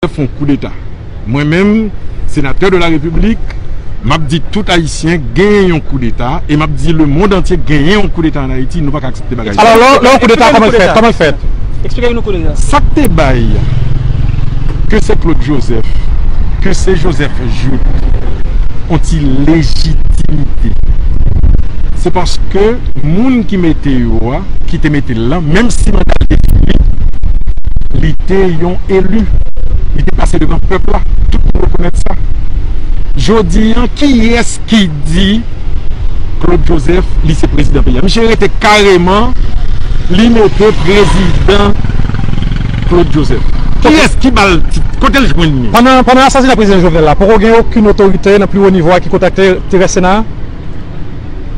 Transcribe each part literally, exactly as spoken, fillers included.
Joseph fè yon koudeta. Mwen menm, senatè de la Repiblik, m ap di tout Ayisyen genyen yon koudeta e m ap di lemonn antye genyen yon koudeta ann Ayiti, nou pa ka aksepte bagay sa. Alò, lè, lè yon koudeta, kòman l fèt? Kòman l fèt? Eksplike nou koudeta. Sa k te bay, ke se Claude Joseph, ke se Joseph Jouthe, yon ti lejitimite. Se paske moun ki mete yo a, ki te mete l lan, menm si manda l te fini, li te yon eli. Li te pase devan pèp la. Tout moun rekonèt sa. Jodi a, kiyès ki di Claude Joseph, li se prezidan peyi a? Misye rete kareman, li mete prezidan Claude Joseph. Kiyès ki ba l tit? Kote l jwenn li? Pandan, pandan asasina prezidan Jovenel la, poko gen okenn otorite nan pi wo nivo a ki kontakte ti rès Sena a?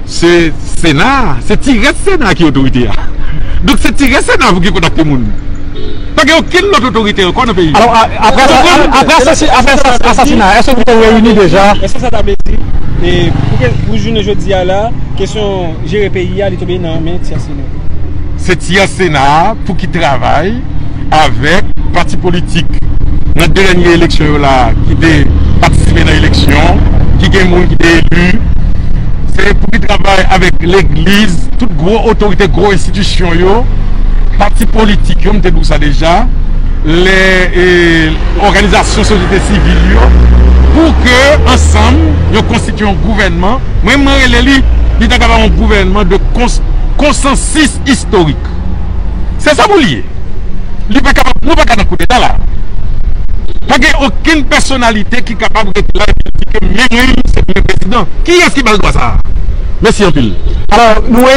Se Sena a, se ti rès Sena a ki otorite a. Donk se ti rès Sena a pou ki kontakte moun. Pa gen okenn lòt otorite ankò nan peyi a. Alò, a-, apre, apre, apre asasi-, apre asas-, asasina, èske nou te reyini deja? Èske sa ta vle di, e, pou ke, pou jounen jodi a la, kesyon jere peyi a, li tonbe nan men ti rès Sena? Se ti rès Sena a pou ki travay avèk pati politik nan de dènye eleksyon yo la, ki te patisipe nan eleksyon, ki gen moun ki te eli. Se pou ki travay avèk legliz, tout gwo otorite, gwo enstitisyon yo, pati politik yo, m te di w sa deja, lè, e, òganizasyon sosyete sivil yo, pou ke ansanm yo konstitye yon gouvènman. Mwen, mwen rele li, li ta kapab yon gouvènman de kons-, konsansis istorik. Se sa pou li ye. Li pa kapab, nou pa ka nan koudeta la. Pa gen okenn pèsonalite ki kapab rete la epi di ke men mwen, se mwen prezidan. Kiyès ki ba l dwa sa a? Mèsi anpil. Alò, nou wè,